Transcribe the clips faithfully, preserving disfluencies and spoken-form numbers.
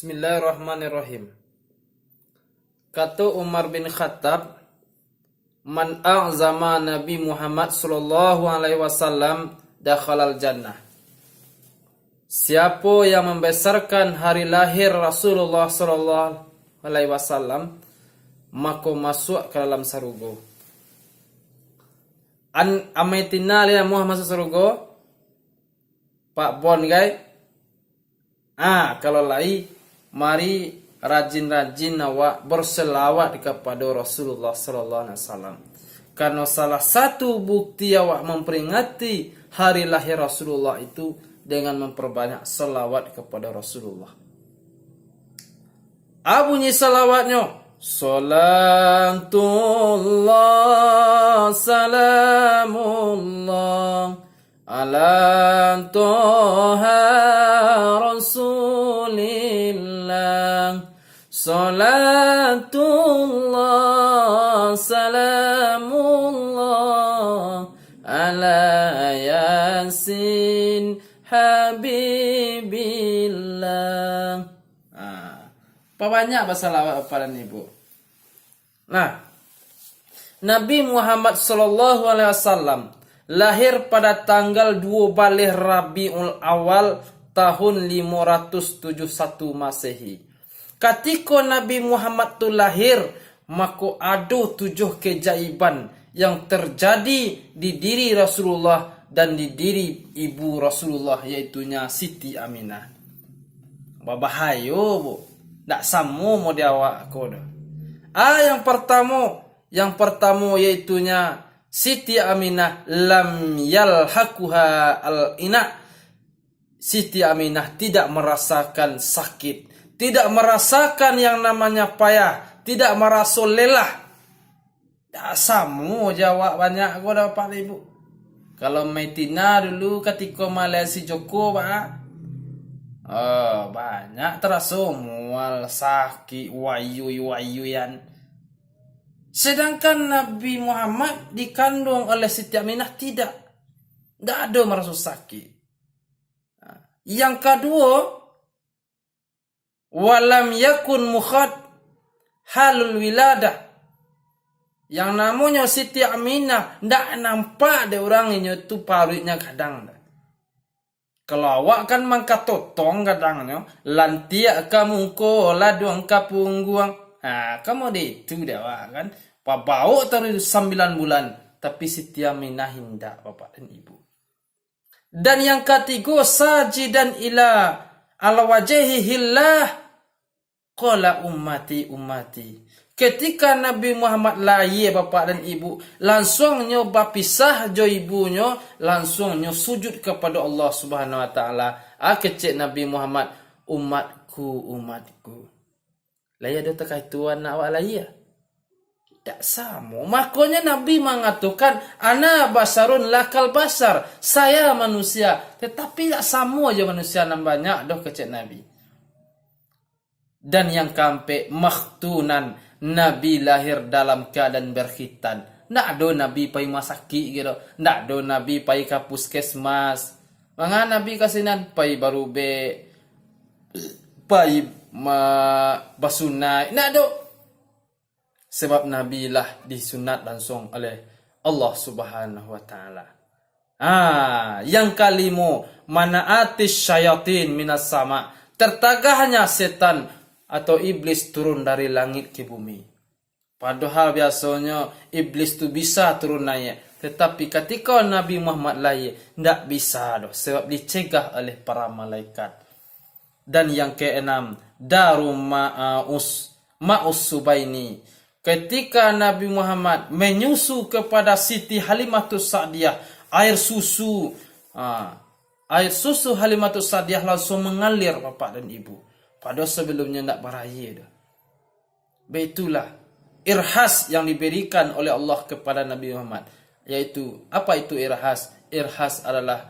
Bismillahirrahmanirrahim. Kato Umar bin Khattab, "Man a'zama Nabi Muhammad sallallahu alaihi wasallam dakhalal jannah." Siapo yang mambesarkan hari lahir Rasulullah sallallahu alaihi wasallam, mako masuak ka dalam sarugo. An amai tina lai namuah masuak sarugo? Pak Bon, gai? Ah, kalau lai, mari rajin-rajin awak berselawat kepada Rasulullah sallallahu alaihi wasallam. Karena salah satu bukti awak memperingati hari lahir Rasulullah itu dengan memperbanyak selawat kepada Rasulullah. Ah, bunyi salawatnyo, "Salatullah, salamullah, ala Toha Rasulillah. Salatullah, salamullah, ala Yasin Habibillah." Ah, pabanyak basalawat Bapak dan Ibu. Nah, Nabi Muhammad sallallahu alaihi wasallam lahir pada tanggal dua baleh Rabiul Awal tahun limo ratus tujuh satu Masehi. Katiko Nabi Muhammad tu lahir, mako ado tujuh keajaiban yang terjadi di diri Rasulullah dan di diri ibu Rasulullah, yaitunya Siti Aminah. Babahayo, Bu. Ndak samo model awak ko doh. Ah, yang pertamo, yang pertamo yaitunya Siti Aminah lam yalhaquha al-ina. Siti Aminah tidak merasakan sakit, tidak merasakan yang namanya payah, tidak maraso lelah. Ndak samo jo awak banyak ko doh, Pak Ibu. Kalau Mai Tina dulu katiko malahirkan si Joko, Pak, oh, banyak taraso mual, sakik, wayui-wayuian. Sedangkan Nabi Muhammad dikanduang oleh Siti Aminah tidak. Ndak ado maraso sakik. Nah, yang kaduo, walam yakun mukhad halul wiladah. Yang namonyo Siti Aminah ndak nampak dek urang inyo tu paruiknyo gadang doh. Kalau awak kan mangkatotong gadangnyo, lantiak ka muko, laduang ka pungguang. Ha, kamo dek itu dek awak kan. Pabaok taruih sambilan bulan. Tapi Siti Aminah indak, Bapak dan Ibu. Dan yang katigo, sajidan ila ala wajhihillah, qala ummati, ummati. Ketika Nabi Muhammad lahia, Bapak dan Ibu, langsuangnyo bapisah jo ibunyo, langsuangnyo sujud kapado Allah Subhanahu Wa Taala. Ah, kecek Nabi Muhammad, "Umatku, umatku." Lai ado takah itu anak awak lahia? Ndak samo. Makonyo Nabi mangatokan, "Ana basyarun lakal basyar." Saya manusia, tetapi ndak samo jo manusia nan banyak doh, kecek Nabi. Dan yang kaampek, makhtunan, Nabi lahir dalam keadaan berkhitan. Ndak ado Nabi pai rumah sakik gitu. Ndak ado Nabi pai ka puskesmas. Manga Nabi ka sinan, pai barubek, pai ma-, basunat. Ndak ado. Sebab Nabi lah disunat langsung oleh Allah Subhanahu Wa Taala. Ah, yang kalimo, manaatis syayatin minas sama. Tertagahnya setan atau iblis turun dari langit ke bumi. Padahal biasonyo iblis tu bisa turun naiak, tetapi katiko Nabi Muhammad lahia, ndak bisa doh, sebab dicegah oleh para malaikat. Dan yang keenam, daru ma'us, ma'us subaini. Ketika Nabi Muhammad menyusu kepada Siti Halimatus Sa'diyah, air susu, ah, air susu Halimatus Sa'diyah langsung mengalir, Bapak dan Ibu. Padahal sebelumnya ndak baraia doh. Baitulah irhas yang diberikan oleh Allah kepada Nabi Muhammad, yaitu, apa itu irhas? Irhas adalah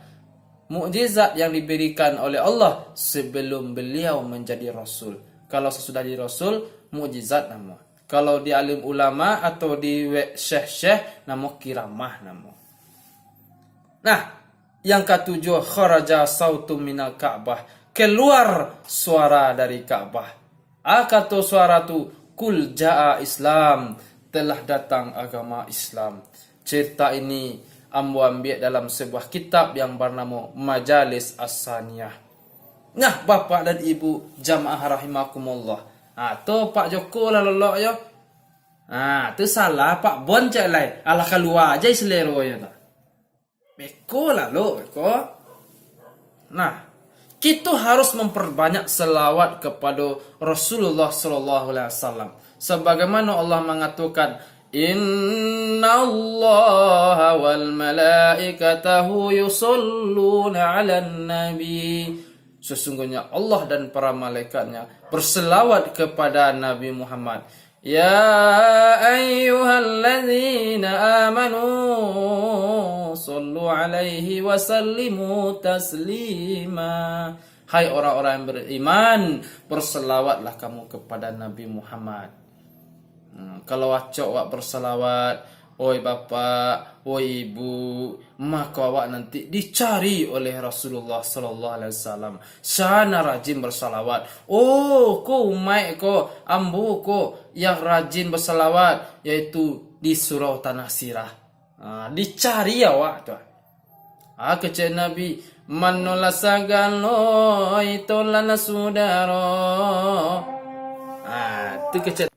mukjizat yang diberikan oleh Allah sebelum beliau menjadi rasul. Kalau sesudah jadi rasul, mukjizat namo. Kalau di alim ulama atau di we-, syekh-syekh, namo kiramah namo. Nah, yang katujuh, kharaja sautum minal Ka'bah. keluar suara dari Ka'bah. A kato suara tu, "Qul jaa Islam, telah datang agama Islam." Cerita ini ambo ambiak dalam sebuah kitab yang bernamo Majalis As-Saniyah. Nah, bapak dan ibu jamaah rahimakumullah. Ha, tu Pak Joko lah lolok yo. Ha, tu salah Pak Bon cek lai. Alah kalua aja selero yo tu. Beko lah lo, beko. Nah, kita harus memperbanyak selawat kepada Rasulullah sallallahu alaihi wasallam. Sebagaimana Allah mengatakan, "Innallaha wal malaikatahu yusalluna 'alan nabi." Sesungguhnya Allah dan para malaikatnya berselawat kepada Nabi Muhammad. "Ya ayyuhalladzina amanu, sallu alaihi wa sallimu taslima." Hai orang-orang yang beriman, berselawatlah kamu kepada Nabi Muhammad. Hmm, kalau acok awak berselawat, oi bapak, oi ibu, mako awak nanti dicari oleh Rasulullah sallallahu alaihi wasallam. Sana rajin bersalawat. Oh, ko umaik ko, ambo ko yang rajin bersalawat, yaitu di surau Tanah Sirah. Ha, dicari awak tu. Ha, kecek Nabi, "Manolah sagalo itolah sudaro." Ha, tu kecek.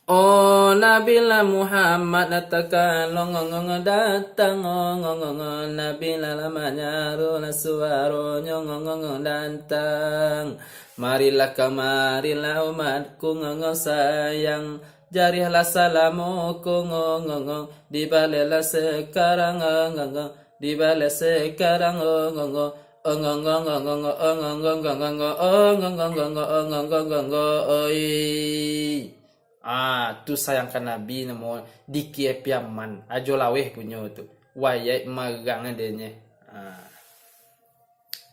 Oh Nabilah Muhammad, takalong ngong datang, ngong Nabilah lah manyaru lah suaronyo, ngong datang. Marilah kamarilah umatku ngong sayang, jariahlah salamo ko ngong, dibalehlah sekarang ngong, dibaleh sekarang ngong, ngong oi. Ah, tu sayangkan Nabi namo Diki Epiaman, Ajo Laweh punyo tu. Wayai marang denye. Ah.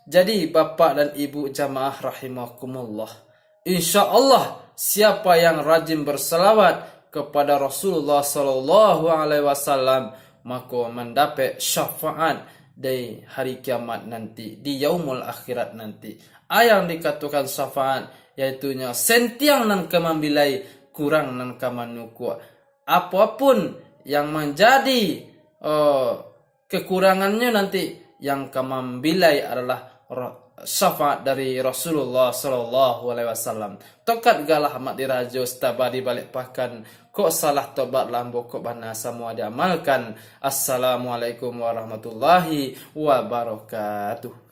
Jadi, bapak dan ibu jamaah rahimakumullah, insya Allah, siapa yang rajin bersalawat kepada Rasulullah sallallahu alaihi wasallam, mako mandapek syafaat di hari kiamat nanti, di yaumul akhirat nanti. A yang dikatokan syafaat, yaitunya sentiang nan ka mambilai, kurang nan ka manukuak. Apapun yang manjadi, eh, kekurangannyo nanti, yang ka mambilai adalah ro-, syafaat dari Rasulullah sallallahu alaihi wasallam. Tokat galah amat dirajo, setaba di balek pakan. Kok salah tobat lambo, kok bana samua diamalkan. Assalamualaikum warahmatullahi wabarakatuh.